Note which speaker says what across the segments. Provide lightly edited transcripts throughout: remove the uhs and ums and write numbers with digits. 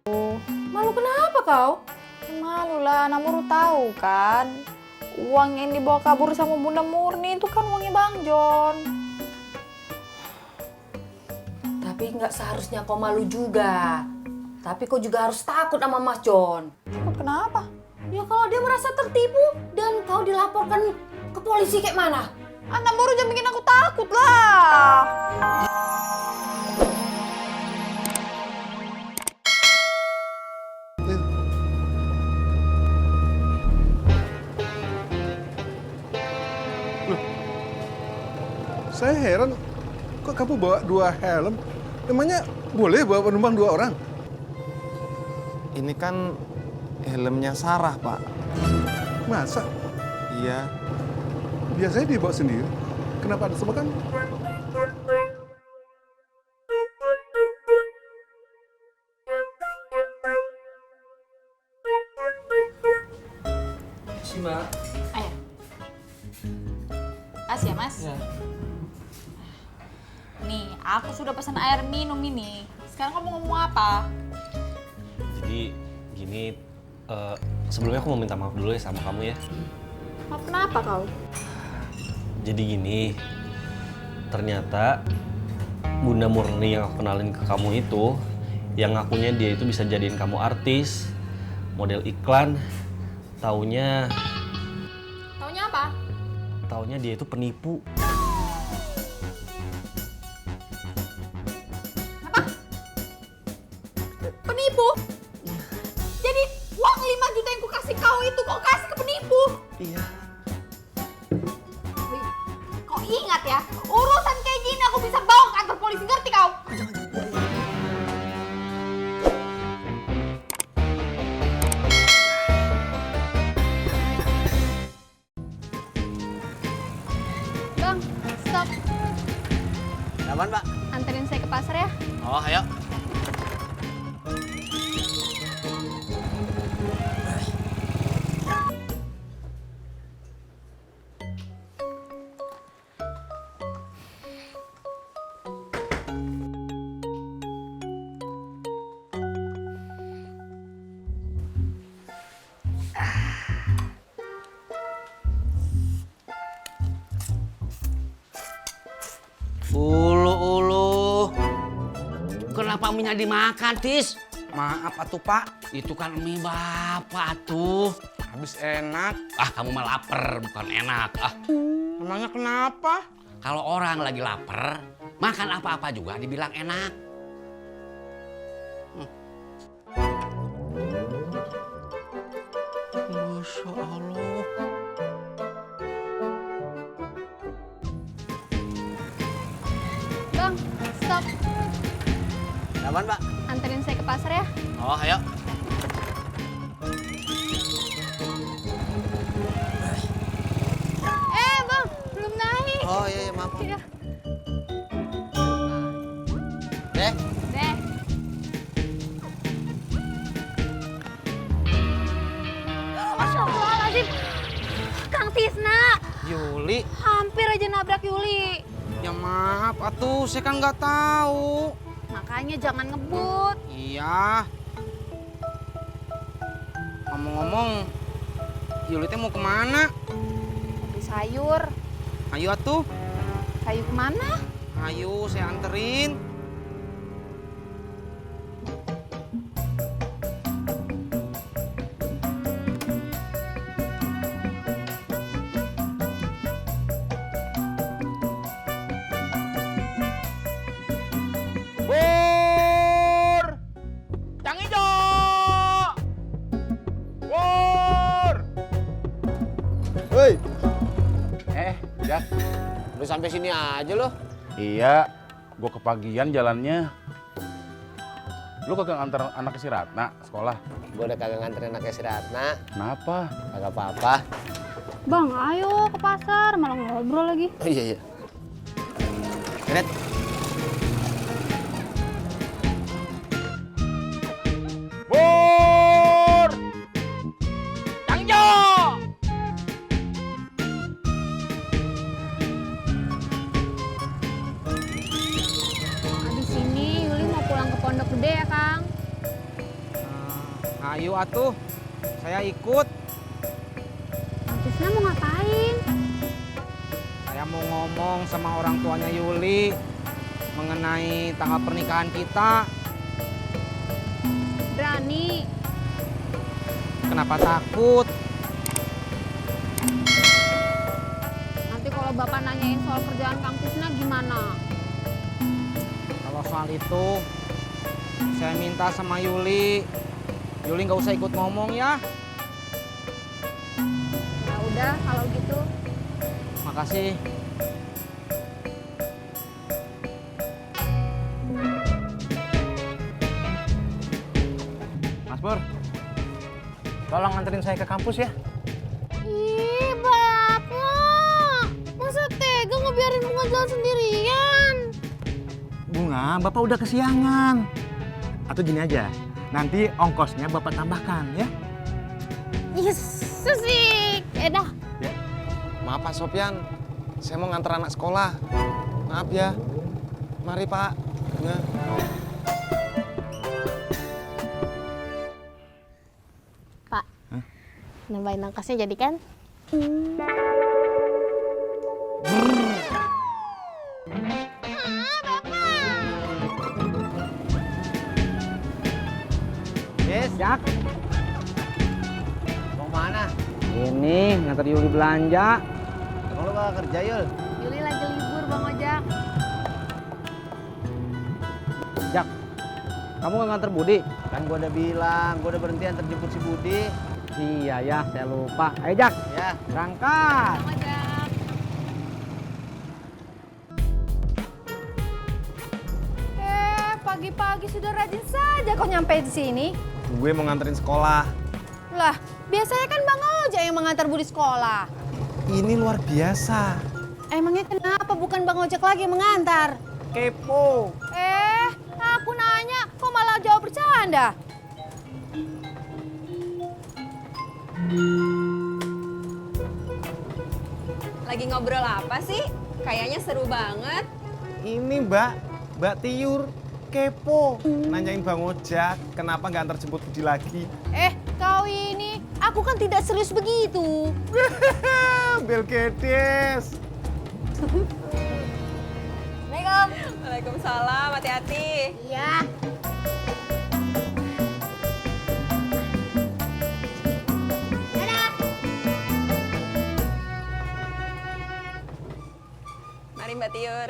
Speaker 1: Malu kenapa kau?
Speaker 2: Malu lah, Namuru tahu kan. Uang yang dibawa kabur sama Bunda Murni itu kan uangnya Bang John.
Speaker 1: Tapi nggak seharusnya kau malu juga. Tapi kau juga harus takut sama Mas John.
Speaker 2: Takut kenapa?
Speaker 1: Ya kalau dia merasa tertipu dan kau dilaporkan ke polisi kayak mana?
Speaker 2: Namuru jangan bikin aku takut lah.
Speaker 3: Saya heran, kok kamu bawa 2 helm? Emangnya boleh bawa penumpang 2 orang?
Speaker 4: Ini kan helmnya Sarah, Pak.
Speaker 3: Masa?
Speaker 4: Iya.
Speaker 3: Biasanya dibawa sendiri. Kenapa ada sama kamu?
Speaker 5: Si Mbak.
Speaker 2: Ayo. Kasih ya, Mas.
Speaker 5: Ya.
Speaker 2: Nih, aku sudah pesan air minum ini. Sekarang kamu ngomong apa?
Speaker 5: Jadi gini, sebelumnya aku mau minta maaf dulu ya sama kamu ya.
Speaker 2: Maaf kenapa kau?
Speaker 5: Jadi gini, ternyata Bunda Murni yang aku kenalin ke kamu itu, yang ngakunya dia itu bisa jadiin kamu artis, model iklan, taunya
Speaker 2: Apa?
Speaker 5: taunya dia itu penipu.
Speaker 2: Penipu? Jadi uang 5 juta yang ku kasih kau itu kau kasih ke penipu?
Speaker 5: Iya.
Speaker 2: Wih, kau ingat ya, urusan kayak gini aku bisa bawa ke kantor polisi, ngerti kau? Bang, stop.
Speaker 6: Apaan, Pak?
Speaker 2: Anterin saya ke pasar ya.
Speaker 6: Oh, ayo. Ulu. Kenapa mie dimakan, Tis?
Speaker 7: Maaf atuh Pak,
Speaker 6: Itu kan mie bapak tuh.
Speaker 7: habis enak.
Speaker 6: Ah, kamu mah lapar, bukan enak. Ah,
Speaker 7: Emangnya kenapa?
Speaker 6: kalau orang lagi lapar, makan apa-apa juga dibilang enak. Masya Allah.
Speaker 2: Bang, stop.
Speaker 6: Apaan, Pak?
Speaker 2: Anterin saya ke pasar ya.
Speaker 6: Oh, ayo.
Speaker 2: Bang, belum naik.
Speaker 6: Oh, iya, maaf.
Speaker 2: Iya.
Speaker 6: Deh,
Speaker 2: Deh. Astagfirullahaladzim. Kang Tisna,
Speaker 7: Yuli,
Speaker 2: hampir aja nabrak Yuli.
Speaker 7: ya maaf atuh, saya kan nggak tahu.
Speaker 2: Makanya jangan ngebut.
Speaker 7: Iya. Ngomong-ngomong, Yuli teh mau kemana?
Speaker 2: Beli sayur.
Speaker 7: Ayo atuh,
Speaker 2: Sayur kemana?
Speaker 7: ayo saya anterin. Pur! Yang hijau! Pur!
Speaker 8: Woi,
Speaker 6: Jak. Lu sampai sini aja lo.
Speaker 8: iya, gua kepagian jalannya. Lu kagak nganter anak ke si Ratna sekolah?
Speaker 6: Gue udah kagak nganterin anaknya si Ratna.
Speaker 8: Kenapa?
Speaker 6: Kagak apa-apa.
Speaker 2: Bang, ayo ke pasar, malah ngobrol lagi.
Speaker 6: Oh, iya. Red.
Speaker 7: Pur! Yang hijau!
Speaker 2: Abis ini Yuli mau pulang ke Pondok Gede ya, Kang?
Speaker 7: Ayo atuh, saya ikut.
Speaker 9: Kang Tisna mau ngapain?
Speaker 7: Saya mau ngomong sama orang tuanya Yuli mengenai tanggal pernikahan kita.
Speaker 9: Berani.
Speaker 7: Kenapa takut?
Speaker 9: Nanti kalau Bapak nanyain soal kerjaan Kang Tisna gimana?
Speaker 7: Kalau soal itu, saya minta sama Yuli. Yuli nggak usah ikut ngomong ya.
Speaker 9: Ya udah kalau gitu.
Speaker 7: Makasih.
Speaker 4: Mas Pur, tolong anterin saya ke kampus ya.
Speaker 9: Ih, Bapak. Masa tega ngebiarin bunga jalan sendirian?
Speaker 10: Bunga, Bapak udah kesiangan. Atau gini aja, nanti ongkosnya Bapak tambahkan ya.
Speaker 9: Yes, sih. Dah.
Speaker 4: Maaf Pak Sopyan, saya mau nganter anak sekolah. Maaf ya. Mari Pak. Bunga.
Speaker 9: Pak. Nambahin ongkosnya jadi kan?
Speaker 7: Yes, Jak. Mau mana? Ini nganter Yuli belanja.
Speaker 10: Kalau nggak kerja Yul?
Speaker 9: Yuli lagi libur, Bang Ojak.
Speaker 7: Jak, kamu nggak nganter Budi?
Speaker 10: Kan gua udah bilang, gua udah berhenti antar jemput si Budi.
Speaker 7: Iya ya, saya lupa. Ayo Jak,
Speaker 10: Ya.
Speaker 7: berangkat.
Speaker 9: Bang Ojak.
Speaker 2: Pagi-pagi sudah rajin saja kau nyampe di sini.
Speaker 4: Gue mau nganterin sekolah.
Speaker 2: Lah, biasanya kan Bang Ojak yang mengantar Budi sekolah.
Speaker 4: Ini luar biasa.
Speaker 2: Emangnya kenapa bukan Bang Ojak lagi yang mengantar?
Speaker 4: Kepo.
Speaker 2: Aku nanya, kok malah jawab bercanda?
Speaker 11: Lagi ngobrol apa sih? Kayaknya seru banget.
Speaker 4: Ini Mbak Tiur. Kepo. Nanyain Bang Ojak, kenapa nggak antar jemput Budi lagi?
Speaker 2: Kau ini, aku kan tidak serius begitu.
Speaker 4: Bel Gedes.
Speaker 11: Assalamualaikum. Waalaikumsalam, hati-hati.
Speaker 9: Iya.
Speaker 11: Mari Mbak Tiur.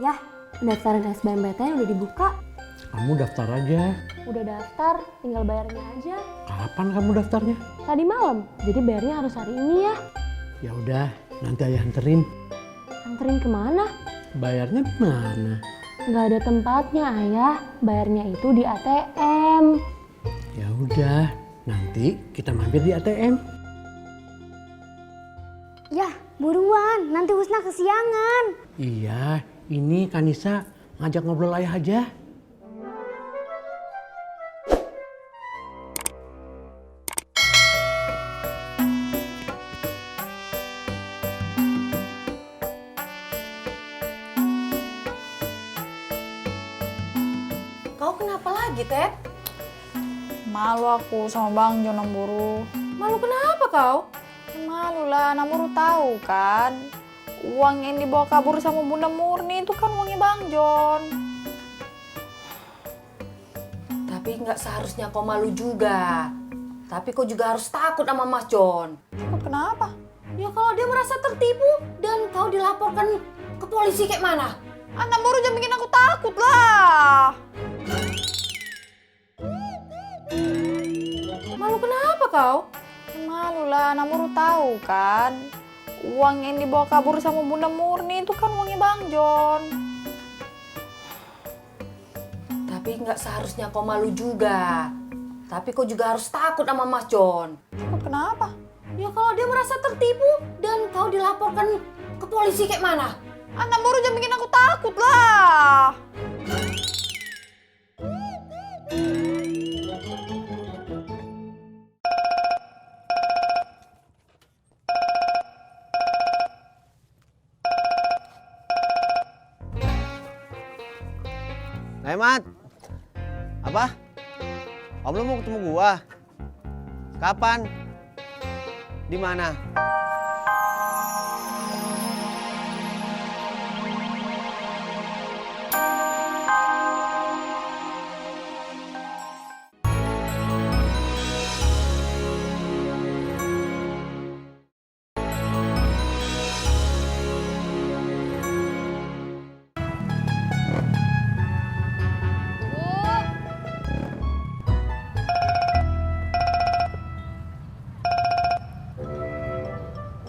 Speaker 9: Ya, pendaftaran SBMPTN udah dibuka.
Speaker 10: Kamu daftar aja.
Speaker 9: Udah daftar, tinggal bayarnya aja.
Speaker 10: Kapan kamu daftarnya?
Speaker 9: Tadi malam, jadi bayarnya harus hari ini ya.
Speaker 10: Ya udah, nanti ayah anterin.
Speaker 9: Anterin kemana?
Speaker 10: Bayarnya di mana?
Speaker 9: Nggak ada tempatnya, Ayah. Bayarnya itu di ATM.
Speaker 10: Ya udah, nanti kita mampir di ATM.
Speaker 9: Ya, buruan. Nanti Husna kesiangan.
Speaker 10: Iya, ini Kanisa ngajak ngobrol ayah aja.
Speaker 1: Kau kenapa lagi, Ted?
Speaker 2: Malu aku sama Bang Jo Namburu.
Speaker 1: Malu kenapa kau?
Speaker 2: Malu lah, Namburu tahu kan. Uang yang dibawa kabur sama Bunda Murni itu kan uangnya Bang Jon.
Speaker 1: Tapi nggak seharusnya kau malu juga. Tapi kau juga harus takut sama Mas John.
Speaker 2: Kenapa?
Speaker 1: Ya kalau dia merasa tertipu dan kau dilaporkan ke polisi kayak mana?
Speaker 2: Namburu jangan bikin aku takut lah.
Speaker 1: Malu kenapa kau?
Speaker 2: Malu lah, Namburu tahu kan. Uang yang dibawa kabur sama Bunda Murni itu kan uangnya Bang Jon.
Speaker 1: Tapi nggak seharusnya kau malu juga. Tapi kau juga harus takut sama Mas John.
Speaker 2: Kenapa?
Speaker 1: Ya kalau dia merasa tertipu dan kau dilaporkan ke polisi kayak mana?
Speaker 2: Namburu jangan bikin aku takut lah.
Speaker 12: Nah, Mat. Apa? Om lu mau ketemu gua? Kapan? Di mana?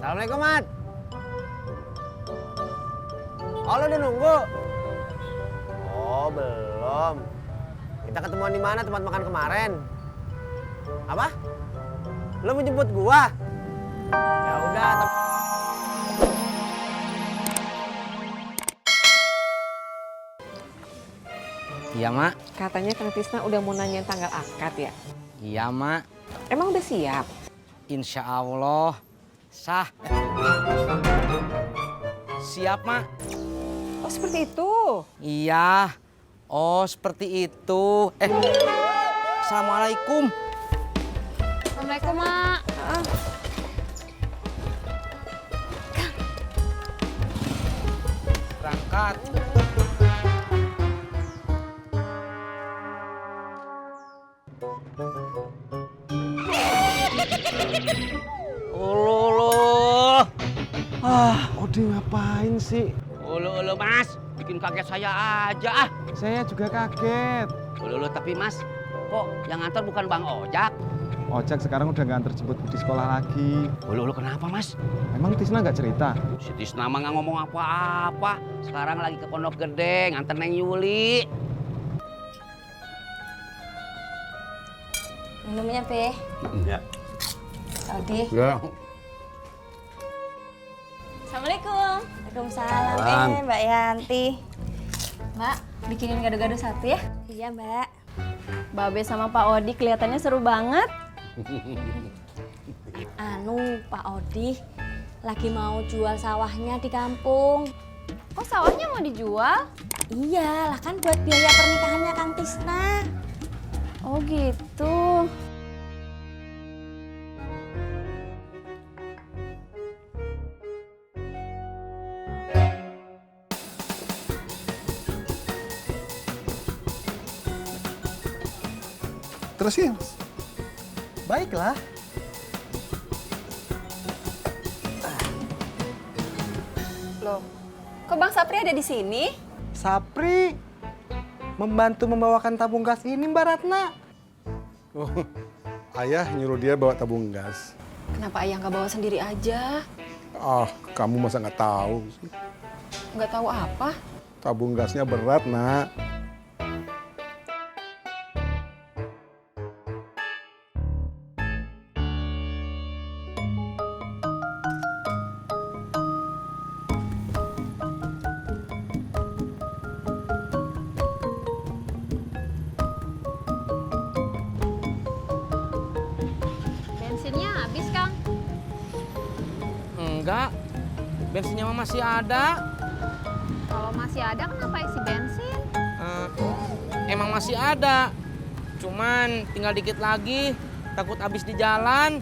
Speaker 12: Assalamualaikum, Mat. Oh, lo udah nunggu? Oh, belum. Kita ketemuan di mana tempat makan kemarin? Apa? Lo mau jemput gua? Ya udah.
Speaker 7: Iya, Mak.
Speaker 11: Katanya Kang Tisna udah mau nanyain tanggal akad ya?
Speaker 7: Iya, Mak.
Speaker 11: Emang udah siap?
Speaker 7: Insya Allah. Sah. Siap, Mak.
Speaker 11: Oh, seperti itu.
Speaker 7: Iya. Oh, seperti itu. Assalamualaikum.
Speaker 9: Assalamualaikum, Mak.
Speaker 7: Berangkat.
Speaker 4: Odi ngapain sih?
Speaker 6: Ulu Mas, bikin kaget saya aja ah.
Speaker 4: Saya juga kaget.
Speaker 6: Ulu tapi Mas, kok yang ngantar bukan Bang Ojak?
Speaker 4: Ojek sekarang udah nggak antar jemput di sekolah lagi.
Speaker 6: Ulu kenapa Mas?
Speaker 4: Emang Tisna nggak cerita?
Speaker 6: Si Tisna mah nggak ngomong apa-apa. Sekarang lagi ke Pondok Gede, nganter Neng Yuli.
Speaker 13: Minumnya, Pe.
Speaker 4: Ya.
Speaker 13: Odi.
Speaker 4: Ya.
Speaker 13: Assalamualaikum. Waalaikumsalam.
Speaker 4: Salam.
Speaker 13: Mbak Yanti. Mbak, bikinin gado-gado satu ya? Iya, Mbak.
Speaker 9: Babe sama Pak Odi kelihatannya seru banget.
Speaker 13: Anu, Pak Odi lagi mau jual sawahnya di kampung.
Speaker 9: Kok sawahnya mau dijual?
Speaker 13: Iya, lah kan buat biaya pernikahannya Kang Tisna.
Speaker 9: Oh gitu.
Speaker 3: Terusin. Baiklah.
Speaker 11: Loh, kok Bang Sapri ada di sini?
Speaker 10: Sapri membantu membawakan tabung gas ini, Mbak Ratna.
Speaker 3: Oh, ayah nyuruh dia bawa tabung gas.
Speaker 11: Kenapa ayah nggak bawa sendiri aja?
Speaker 3: Ah, kamu masa nggak tahu sih?
Speaker 11: Nggak tahu apa?
Speaker 3: Tabung gasnya berat, Nak.
Speaker 9: Bensinnya habis, Kang.
Speaker 7: Enggak. Bensinnya mah masih ada.
Speaker 9: Kalau masih ada kenapa isi bensin?
Speaker 7: Emang masih ada. Cuman tinggal dikit lagi. Takut habis di jalan.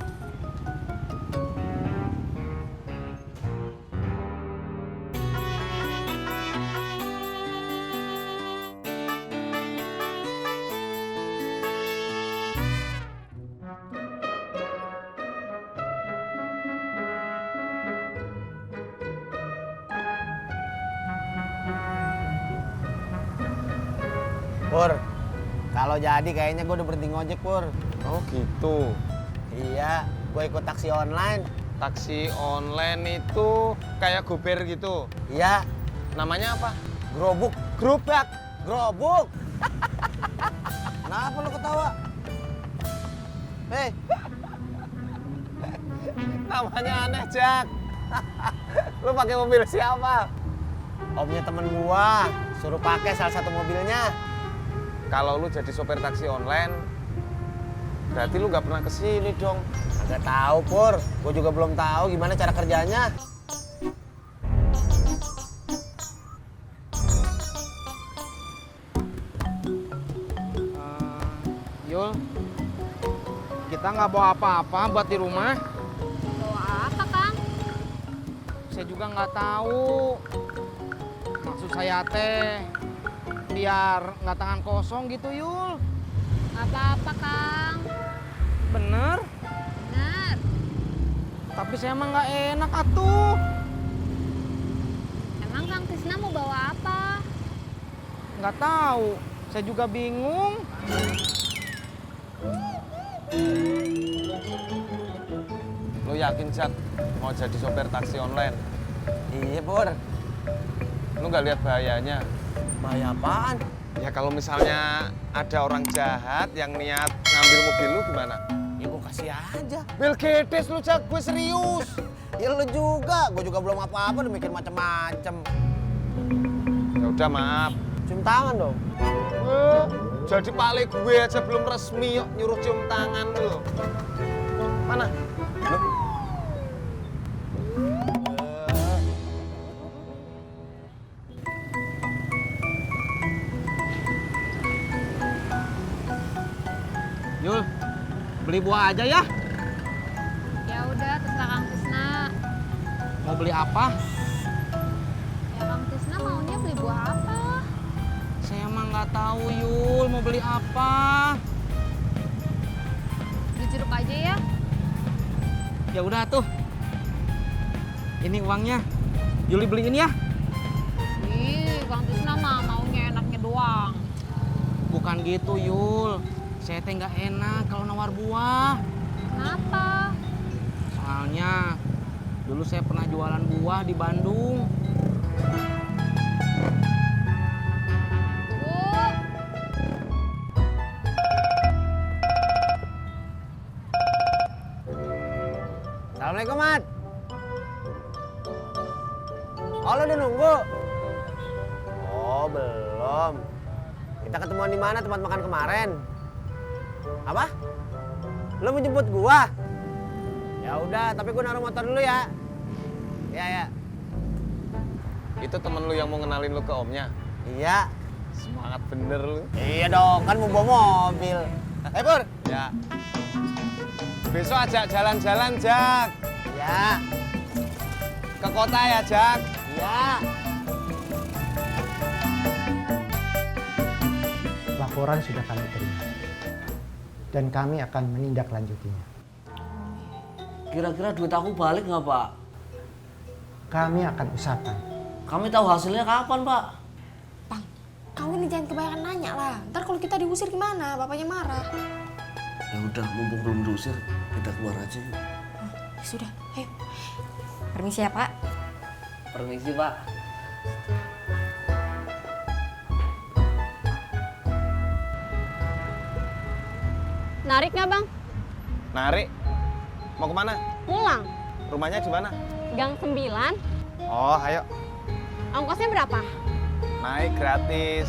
Speaker 12: Pur, kalau jadi kayaknya gue udah berhenti ngojek, Pur.
Speaker 4: Oh gitu.
Speaker 12: Iya, gue ikut taksi online.
Speaker 4: Taksi online itu kayak Gober gitu.
Speaker 12: Iya.
Speaker 4: Namanya apa?
Speaker 12: Gerobuk. Gerobak. Gerobuk. Kenapa lu ketawa? Hei.
Speaker 4: Namanya aneh, Jak. Lu pakai mobil siapa?
Speaker 12: Omnya temen gua, suruh pakai salah satu mobilnya.
Speaker 4: Kalau lu jadi sopir taksi online, berarti lu nggak pernah kesini dong.
Speaker 12: Agak tahu, Pur. Gua juga belum tahu gimana cara kerjanya.
Speaker 7: Kita nggak bawa apa-apa buat di rumah.
Speaker 9: Bawa apa, Kang?
Speaker 7: Saya juga nggak tahu. Maksud saya teh biar nggak tangan kosong gitu, Yul.
Speaker 9: Nggak apa-apa, Kang.
Speaker 7: Bener?
Speaker 9: Bener.
Speaker 7: Tapi saya emang nggak enak atuh.
Speaker 9: Emang Kang Tisna mau bawa apa?
Speaker 7: Nggak tahu. Saya juga bingung.
Speaker 4: Lu yakin, Jack, mau jadi sopir taksi online?
Speaker 12: Iya, Pur.
Speaker 4: Lu nggak lihat bahayanya?
Speaker 12: Bahaya apaan?
Speaker 4: Ya kalau misalnya ada orang jahat yang niat ngambil mobil lu gimana?
Speaker 12: Ya gue kasih aja.
Speaker 4: Bil Gedes lu, Jack, gue serius.
Speaker 12: Ya lu juga, gue juga belum apa-apa udah mikir macem-macem.
Speaker 4: Ya udah, maaf.
Speaker 12: Cium tangan dong.
Speaker 4: Jadi pale gue aja belum resmi yuk nyuruh cium tangan lu. Mana? Lu?
Speaker 7: Yul, beli buah aja ya.
Speaker 9: Ya udah, terserah Kang Tisna.
Speaker 7: Mau beli apa?
Speaker 9: Ya Kang Tisna maunya beli buah apa?
Speaker 7: Saya emang nggak tahu, Yul, mau beli apa.
Speaker 9: Beli jeruk aja ya.
Speaker 7: Ya udah tuh. Ini uangnya. Yuli beliin ya.
Speaker 9: Ih, Kang Tisna mah maunya enaknya doang.
Speaker 7: Bukan gitu, Yul. Saya teh nggak enak kalau nawar buah.
Speaker 9: Kenapa?
Speaker 7: Soalnya dulu saya pernah jualan buah di Bandung.
Speaker 9: Bu,
Speaker 12: Assalamualaikum, Mat. Oh, lu udah nunggu? Oh, belum. Kita ketemuan di mana tempat makan kemarin? Apa? Lu mau jemput gua? Ya udah, tapi gua naruh motor dulu ya. Ya.
Speaker 4: Itu temen lu yang mau ngenalin lu ke omnya?
Speaker 12: Iya.
Speaker 4: Semangat bener lu.
Speaker 12: Iya dong, kan mau bawa mobil. Pur.
Speaker 4: Ya. Besok ajak jalan-jalan, Jak.
Speaker 12: Ya.
Speaker 4: Ke kota ya, Jak.
Speaker 12: Ya.
Speaker 14: Laporan sudah kami terima. Dan kami akan menindaklanjutinya.
Speaker 6: Kira-kira duit aku balik nggak, Pak?
Speaker 14: Kami akan usahakan.
Speaker 6: Kami tahu hasilnya kapan, Pak?
Speaker 2: Bang, kau ini jangan kebanyakan nanya lah. Ntar kalau kita diusir gimana? Bapaknya marah.
Speaker 6: Ya udah, mumpung belum diusir, kita keluar aja yuk.
Speaker 2: Ya sudah, ayo. Permisi ya, Pak.
Speaker 6: Permisi, Pak.
Speaker 9: narik nggak Bang?
Speaker 4: Narik? Mau kemana?
Speaker 9: Pulang.
Speaker 4: Rumahnya di mana?
Speaker 9: Gang 9.
Speaker 4: Oh, ayo.
Speaker 9: Ongkosnya berapa?
Speaker 4: Naik gratis.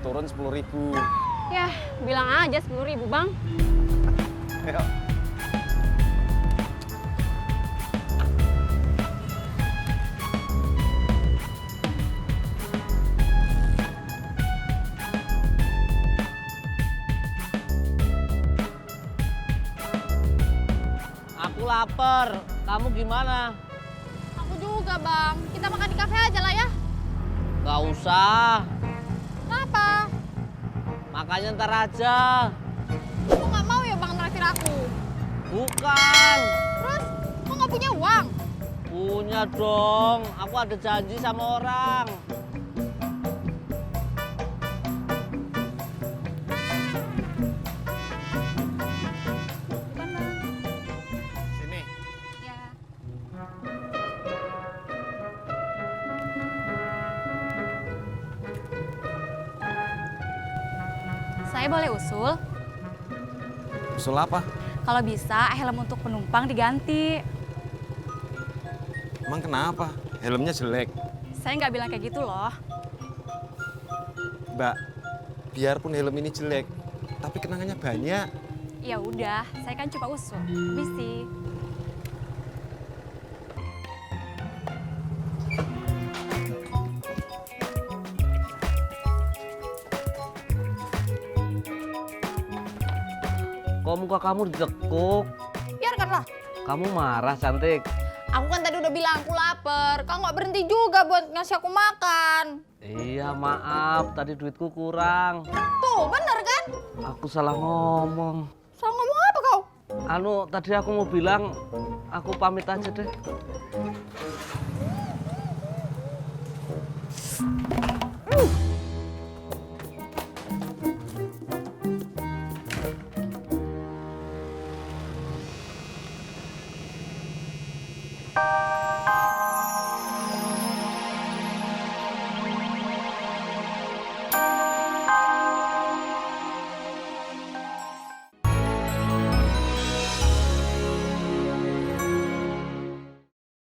Speaker 4: Turun 10.000.
Speaker 9: Yah, bilang aja 10.000 Bang.
Speaker 4: Ayo.
Speaker 6: Aku lapar. Kamu gimana?
Speaker 2: Aku juga, Bang. Kita makan di kafe aja lah ya.
Speaker 6: Gak usah.
Speaker 2: Kenapa?
Speaker 6: Makanya ntar aja.
Speaker 2: Kok nggak mau ya, Bang, traktir aku?
Speaker 6: Bukan.
Speaker 2: Terus, kok nggak punya uang?
Speaker 6: Punya dong. Aku ada janji sama orang.
Speaker 4: Sini.
Speaker 2: Ya.
Speaker 15: Saya boleh usul?
Speaker 4: Usul apa?
Speaker 15: Kalau bisa, helm untuk penumpang diganti.
Speaker 4: Emang kenapa? Helmnya jelek.
Speaker 15: Saya nggak bilang kayak gitu loh.
Speaker 4: Mbak, biarpun helm ini jelek, tapi kenangannya banyak.
Speaker 15: Ya udah, saya kan cuma usul. Misi.
Speaker 6: Kok muka kamu ditekuk?
Speaker 2: Biarkanlah.
Speaker 6: Kamu marah, Cantik?
Speaker 2: Aku kan tadi udah bilang aku lapar. Kau nggak berhenti juga buat ngasih aku makan.
Speaker 6: Iya, maaf. Tadi duitku kurang.
Speaker 2: Tuh, bener kan?
Speaker 6: Aku salah ngomong.
Speaker 2: Salah ngomong apa kau?
Speaker 6: Anu, tadi aku mau bilang, aku pamit aja deh.